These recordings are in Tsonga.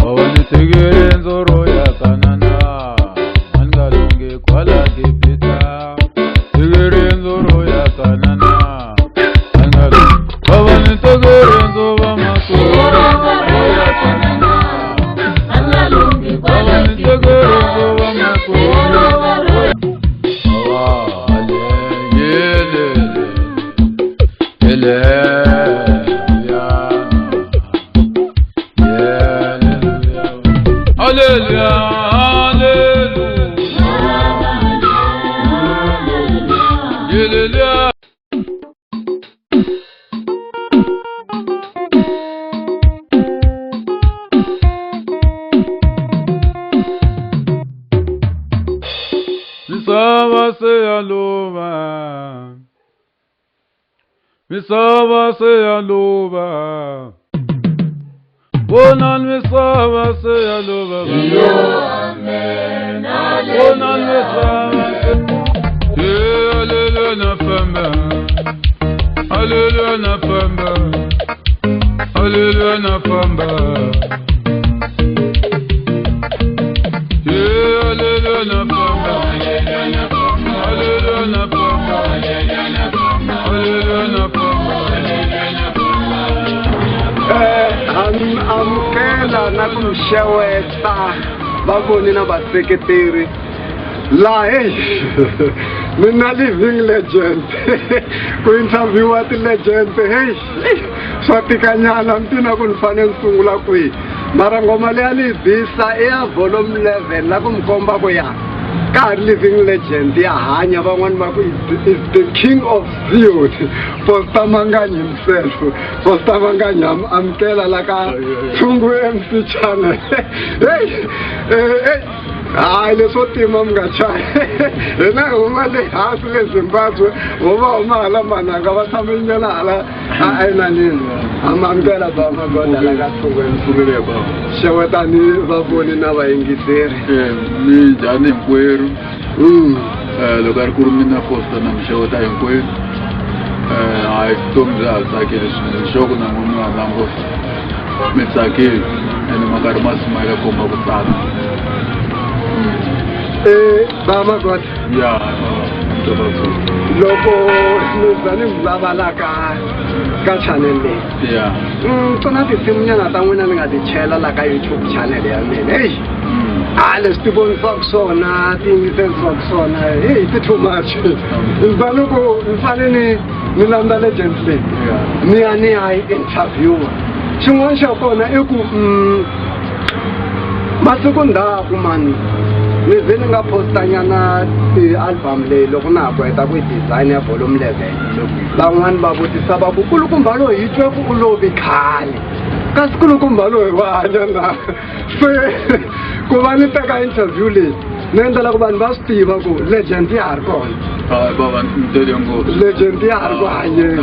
Baba ni tekele ndzoro ya Kanana, a ni nga lunghi kwala Gibita. Tekele ndzoro ya Kanana, a ni nga lunghi. Baba ni tekele ndzova masoro ya Kanana. Baba ni tekele ndzova masoro. Baba ale yelele, ele Hallelujah, hallelujah. Misava se ya lova, misava se ya lova. Vonani misava se ya lova. Vonani misava se. Hallelujah na famba, hallelujah na famba, hallelujah na famba. Hallelujah na famba, hallelujah na famba, hallelujah na famba. Amukela na ku mi xeweta vavoni na vaseketeri laha hey ni na living legend ku interviewa ti-legend hey swa tikanyana mi tina ku ni fanele ni sungula kwihi mara ngoma leyi a ni yi bisa i ya volume 11 la ku mi komba ku ya ka ha ri living legend ya hanya van'wani va ku is the king of Zion Foster Manganyi himself Foster Manganyi amukela la ka Tshungu MC channel hey hey hayi leswo tima mi nga chayi hina hi huma le hansi le Zimbabwe vo va huma hala mananga va tshame nyana hala a enanini amamukela ba magoda la ka Tshungu MC xewetani vavoni na vayingiseri. Minjhani hinkwerhu? Loko a ri ku ri mina Foster na mi xeweta hinkwenu. Hayi vutomi bya ha tsakile swinene sure ku na n'wina mi nga languta mi tsakile ene ma karhi ma smayila komba ku tsaka. Ba magoda ya loko ni za ni vulavula ka channel leyi ya ku na tinsimunyana ta n'wina ni nga ti chela la ka YouTube channel ya mina heyi a leswi ti vonisaka swona ti yingiserisiwaka swona heyi ti too much ni za ni ku ni fane ni landza legend leyi ni ya ni ya yi interviewa xin'wana xa kona i ku masiku ndzhaku mani ni ze ni nga postanyana ti-album leyi loko na ha ku heta ku yi design ya volume 11 van'wani va vutisa va ku kulukumba loyi hi twe ku u lovi khale kasi kulukumba loyi wa hanya na se ku va ni teka interview leyi ni endlela ku vanhu va swi tiva ku legend ya ha ri kona. Hayi bava ni tele ngopfu. Legend ya ha ri ku hanyeni.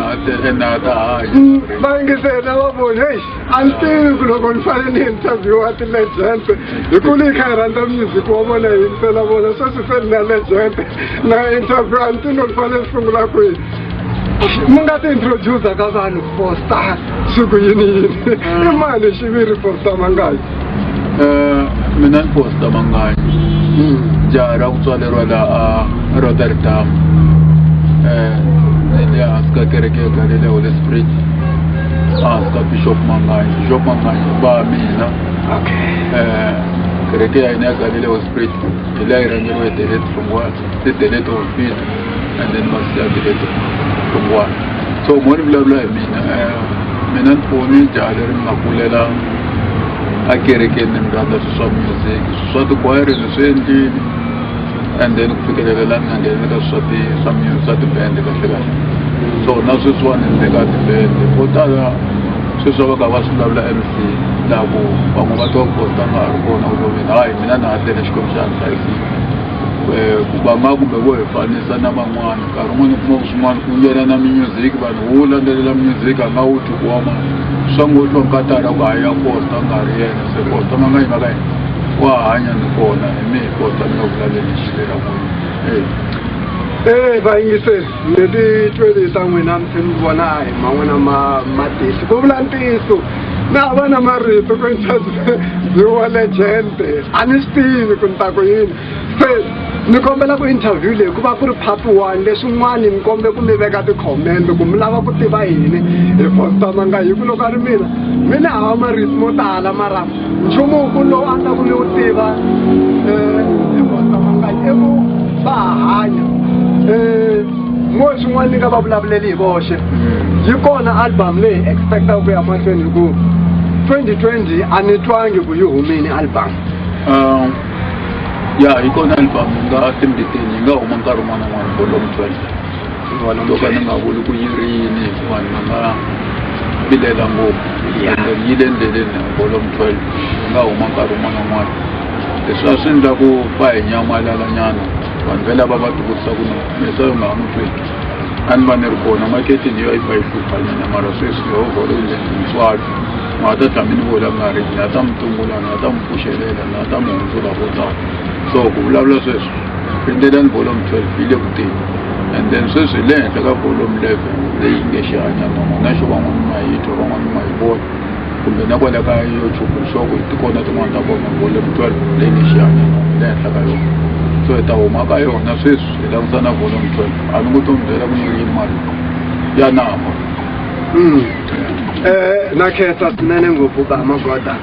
Ene a ta hanya. Va yingiseri na va voni heyi a ni tivi ku loko ni fanele ni interviewa ti-legend hi ku ni kha hi rhandza music wa vona hi yingisela vona sweswi se ni na legend na interview a ni tivi ni fanele ni sungula kwihi. Mi nga ti introduce ka vanhu Foster siku yini yini i mani xiviri Foster Manganyi? Mina ni Foster Manganyi jaha ra ku tswaleriwa laha a Rotterdam ni le hansi ka kereke ya Galilea Holy Spirit hansi ka Bishop Manganyi. Bishop Manganyi ba mina. Kereke ya hina ya Galilea Holy Spirit hi leyi rhangeriwe hi Delet Hlongwane ti Delet Hofini and then va siya Delet Hlongwane. So mo ni vulavula hi mina mina ni poni jaha leri ni nga kulela a kerekeni ni rhandza swilo swa music swilo swa tikhwayere ni swi endlile and then ku fikelela laha ni nga nghena ka swa ti swa music swa tibende kahle kahle. So na sweswiwani ni le ka tibende vo tala sweswi va ka va swi vulavula MC laha ku van'we va twa ku Foster nga ha ri kona ku lovile hayi mina na ha tele Xikwembu xa ni hlayisile ku va nga kumbe vo hi fanisa na van'wana nkarhi wun'wani u kuma ku swin'wana ku nghena na music vanhu wo landzelela music a nga wu twi ku wa mani swa ngo twa nkatara ku hayi ya Foster nga ri yena se Foster Manganyi mhaka yena wa hanya ni kona hi mehe Foster ni nga vulavuleni hi xiviri n'wini. Vayingiseri ni ti tweli ta n'wina mi tlhe mi vona hi man'wana ma matihlo ku vula ntiyiso. Na ha va na marito ku interviewa legend a ni swi tivi ku ni ta ku yini. Se ni kombela ku interview leyi ku va ku ri part one, leswin'wana ni kombe ku mi veka ti-comment ku mi lava ku tiva yini hi Foster Manganyi, hi ku loko a ri mina mina hava marito mo tala, mara nchumu wukulu lowu a ni ta ku mi wu tiva hi Foster Manganyi i ku va ha hanya. Mo swin'wana ni nga va vulavuleli hi voxe, yi kona album leyi hi expectaka ku ya mahlweni, hi ku 2020 a ni twangi ku yi humini album. Ya, yi kona album yi nga timbiteni, yi nga huma nkarhi wun'wana na wun'wana, volume 12. Loko ni nga vuli ku yi ri yini hikuva ni nga vilela ngopfu. And then yi le ndleleni, volume 12 yi nga huma nkarhi wun'wana na wun'wana. Leswi a swi endla ku va hi nyamalala nyana, vanhu ve lava va tivutisa ku no mesa yo nga ha n'wi twi, a ni va ni ri kona maketeni yo yi pfa yi hlupha nyana, mara sweswi Yehovha u le ndleni tintswalo. Ni nga ta tshama ni vula nga ri ni nga ta mi tungula, ni nga ta mi pfuxelela, ni nga ta mi hundzula vo tala. So ku vulavula sweswi, rindzelani volume 12 yi le ku teni, and then sweswi hi le henhla ka volume 11 leyi nge Xihanyanomo, na xo van'wana ma yi twa, van'wana ma yi vona, kumbe na kwala ka YouTube xoko ti kona tin'wana ta kona. Volume 12 leyi nge Xihanyanomo hi le henhla ka yona, so hi ta huma ka yona sweswi hi langusa na volume 12. A ni ngo to mi byela ku yi ri yini, mali ya namba. Na khensa swinene ngopfu ba Magoda.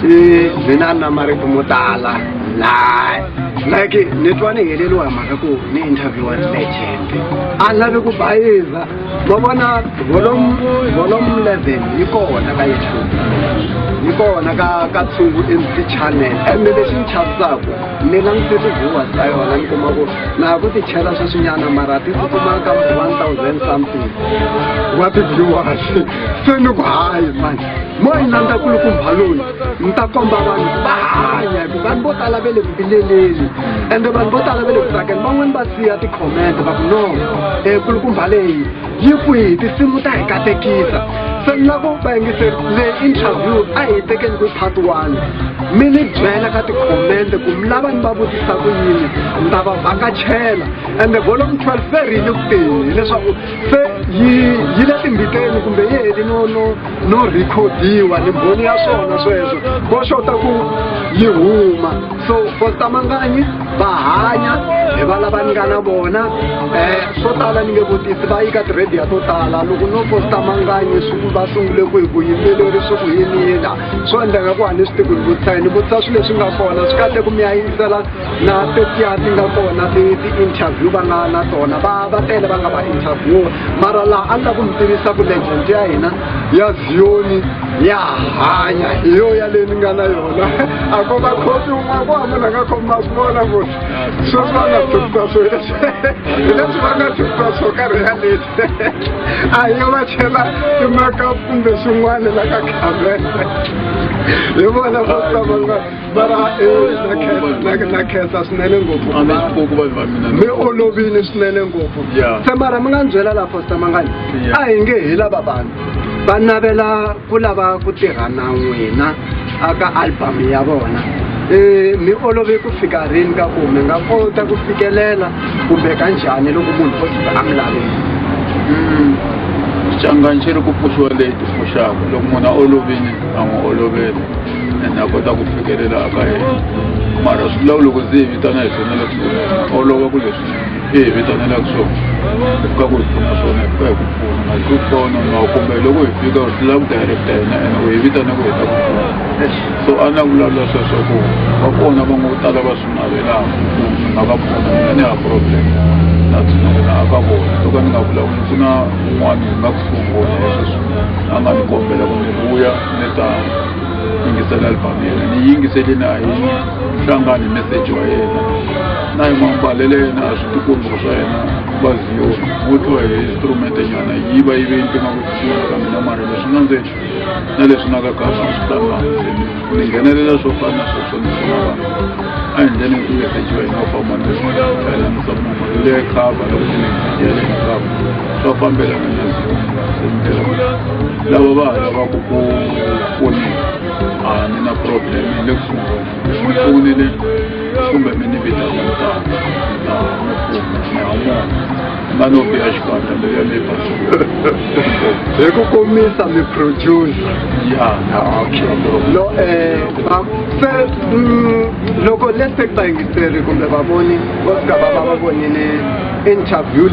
I mina na marito mo tala la, like ni twa ni heleriwa hi mhaka ku ni interviewa legend, a ni lavi ku bayiza. Ma vona, volume 11 yi kona ka YouTube, yi kona ka Tshungu MC channel, ende lexi ni chavisaku, ni langutise ti-viewers ta yona, ni kuma ku na ha ku ti chela sweswinyana, mara ti tsutsuma ka 1000 something wa ti-viewers. Se ni ku hayi mani, mo yi landza kulukumba loyi, ni ta komba vanhu va hanya, hi ku vanhu vo tala ve le ku vileleni, ende vanhu vo tala ve le ku tsakeni. Van'wani va siya ti-comment va ku no, kulukumba leyi yi kwihi, tinsimu ta hi katekisa. Se ni lava ku vayingiseri, leyi interview a hi tekeni ku part one, mi ni byela ka ti-comment ku mi lava ni va vutisa ku yini, ni ta va vhakachela. Ende volume 12 se ri le ku teni, hileswaku se yi le timbiteni kumbe yi heli no rhikhodiwa, ni mbhoni ya swona sweswo, ko xota ku yi huma. So Foster Manganyi va hanya, hi va lava ni nga na vona. Swo tala ni nge vutisi, va yi ka tirhediyo to tala, loko no Foster Manganyi swi ku va sungule ku hi vuyimbeleri, swi ku yinila, swo endleka ku a ni swi tivi ku ni vutisa yini, ni vutisa swilo leswi nga kona. Swi kahle ku mi ya yingisela na tetiya ti nga kona ti-interview va nga na tona, va tele va nga va interview, mara laha a ni ta ku mi tivisa ku legend ya hina ya Ziyoni ya hanya, hi yo ya leyi ni nga na yona. A ko va khomi wun'wana ku munhu a nga khomi, ma swi vona ku sweswi va nga tshukisa swo hi leswi va nga tshukisa swo karhi ya leti, a hi yo va chela ti-makeup kumbe swin'wana la ka khamera, hi vona vo ta va nga. Mara na khensa swinene ngopfu. A ni xipuku vanhu va mina. Mi olovile swinene ngopfu. Se mara mi nga ni byela la, Foster Manganyi, a hi nge hi lava vanhu va navela ku lava ku tirha na n'wina aka album ya vona, mi olove ku fika rini ka ku mi nga kota ku fikelela, kumbe ka njhani loko munhu o tshuka a mi lavile? Xichangani xi ri ku pfuxiwa leyi ti pfuxaka, loko munhu a olovile a n'wi olovela ende a kota ku fikelela aka yena, mara swi vula ku loko ndzi hi vitana hi swona leswi olova ku leswi i hi vitanelaka swona, hi fika ku hi pfuna swona, hi fika hi ku pfuna na swi kona no, kumbe loko hi fika swi lava ku directa hina ene u hi vitana ku hi ta ku pfuna. So a na vulavula sweswo ku va kona va ngo tala va swi navelaka ku swi nga va pfuna, mina ni ha problem na tshunelela aka vona. Loko ni nga vulavuli, ku na un'wana hi nga ku sungula sweswi a nga ni kombela ku ni vuya ni ta yingisela album yena, ni yingiselini, a yi hlangani message wa yena na yin'wana yena, a swi tikombi ku swa yena va ziyoni wo twa hi instrument nyana yi va yi ve yi nga ku kusuhi ka mina, mara leswi nga ndzeni na leswi nga ka kava swi hlangani. Se ni nghenelela swo fana na sweswo, ni pfuna vanhu a hi ndleni ku message wa hina wu famba ni tlhela ni sa leyi cover, loko ni ya le cover swa fambelana na ziyoni. Se ni ndlela ku lava va ha lavaku ku pfuniwa, a ni na problem, ni le ku sungula ni pfunile. Kumbe mi ni vitana ni ta ni ta mi kuma nga no biha xikandza leyi ya mi Hi ku komisa mi producer. Ya. Okay. No, se loko let's take vayingiseri kumbe vavoni vo fika va va va vonile interview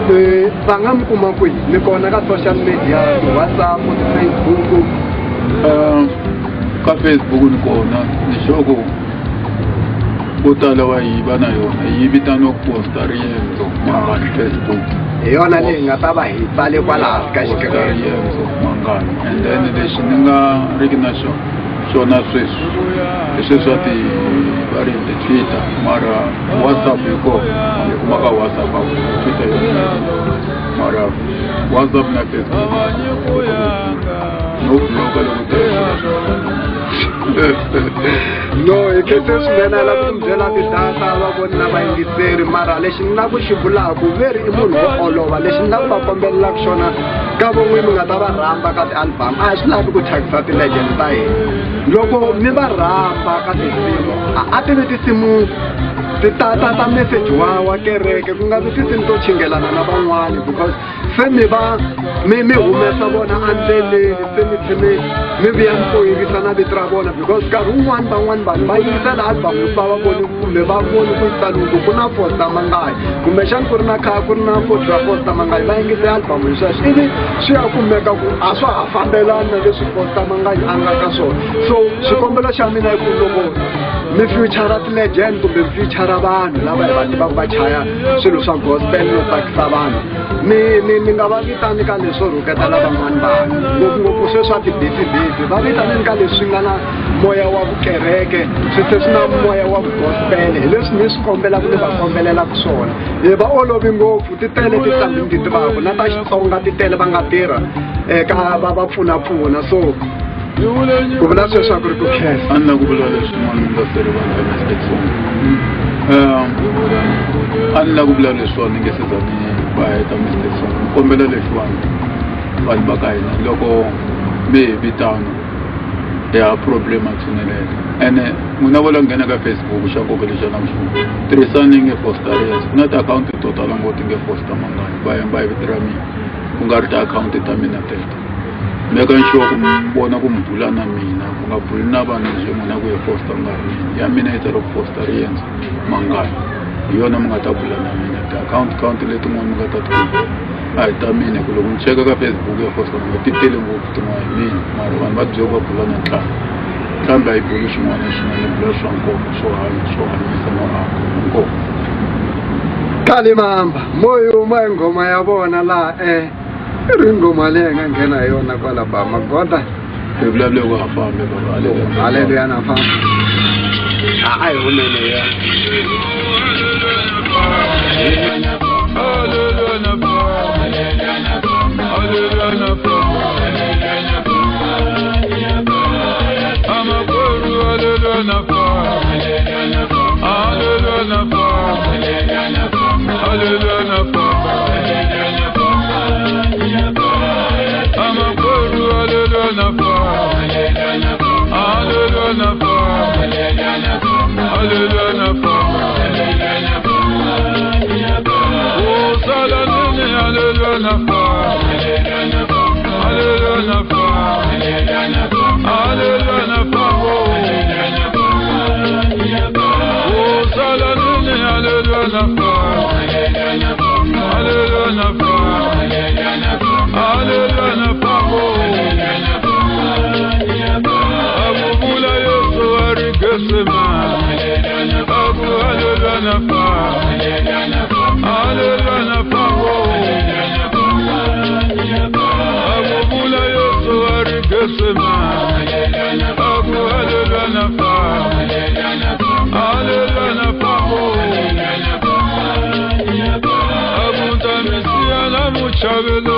leyi, va nga mi kuma kwihi? Mi kona ka social media, ti-WhatsApp, ti-Facebook? Ka Facebook ni kona, ni sure ku vo tala va yi va na yona, yi vitaniwa Posta Riendzo Mangani Facebook. Hi yona leyi nga ta va hi tsale kwalaha ka Posta xikirini. Riendzo Mangani. And then lexi ni nga riki na xona sweswi hi sweswi swa ti va ri ti-Twitter, mara WhatsApp hi kona, hi kuma ka WhatsApp. A Twitter yona, mara WhatsApp na Facebook no bloka loko No, hi khense swinene. A lava ku mi byela ti-data va voni na vayingiseri, mara lexi ni la ku xi vulaku veri i munhu wo olova. Lexi ni la ku va kombelelaka xona ka von'we mi nga ta va rhamba ka ti-album, a hi swi lavi ku thyakisa ti-legend ta hina. Loko mi va rhamba ka tinsimu, a ti vi tinsimu ti ta ta ta message wa kereke, ku nga vi tinsimu to chingelana na van'wani, because se mi va mi humesa vona endleleni, se mi tlhe mi vuya mi poyirisa na vito ra vona, because nkarhi wun'wani van'wani vanhu va yingisela album hikuva va voni kumbe va voni ku yi tsaliwe ku na Foster Mangayi, kumbexani ku ri na kha ku ri na photo ya Foster Mangayi, va yingise album hi sweswo, ivi swi ya kumeka ku a swa ha fambelani na leswi Foster Mangayi a nga ka swona. So xikombelo xa mina i ku loko mi future ti-legend kumbe mi future vanhu lava hi va tivaka va chaya swilo swa gospel no tsakisa vanhu, mi nga va vitani ka leswo rhuketela van'wani vanhu, ngopfungopfu sweswi swa ti-beef beef. Va vitaneni ka leswi nga na moya wa vukereke, swi tlhe swi na moya wa vugospel. Hi leswi ni swi kombelaka, ni va kombelelaka swona. Hi va olovi ngopfu, ti tele tinqambi ni ti tivaka na ta Xitsonga, ti tele va nga tirha eka va pfunapfuna. So ku vula sweswo a ku ri ku khensa. A ni la ku vula leswin'wana mi nga se rivala Mr Song. A ni la ku vula leswiwani ni nge se za ni va heta Mr Song. Ni kombela leswiwani, vanhu va ka hina, loko mi hi vitana ya problem a tshunelela ene n'wina vo la nghena ka Facebook, xa nkoka lexi a na ku xi tirhisani nge Foster Riendzo. Ku na tiakhawunti to tala ngopfu ti nge Foster Mangani, va hemba hi vito ra mina, ku nga ri tiakhawunti ta mina teto. Meka sure ku mi vona ku mi bula na mina, ku nga buli na vanhu njhe n'wina ku ye Foster nga ri mina. Ya mina yi tsala ku Foster Riendzo Mangani, hi yona mi nga ta bula na mina. Tiakhawunti khawunti letin'wana mi nga ta tikuma a hi ta mina, hi ku loko ni cheka ka Facebook ya Foster Mangani ti tele ngopfu tin'wana hi mina, mara vanhu va byele va bula na ntlhambi. Ntlhambi a yi buli xin'wana na xin'wana, yi bula swa nkoka, swo hanya, swo hanyisa no aka nkoka. Kalimamba moyo huma hi nghoma ya vona laha, i ri nghoma leyi hi nga nghena hi yona kwala ba magoda. Hi vulavule ku ha fambi baba. Haleluya. Haleluya na famba, a hi humele hi yona. Haleluya na Haleluya na Amakweru, haleluya na Haleluya na Haleluya na Amakweru, haleluya na Haleluya na Haleluya na Osala nini, haleluya na Haleluya na Haleluya na Osala nini, haleluya na Haleluya na Haleluya na Abubula Yesu arigesema Abu haleluya na Haleluya na Abubula Yesu arigesema Abu haleluya na Haleluya na Abu tamisia na muchabelo.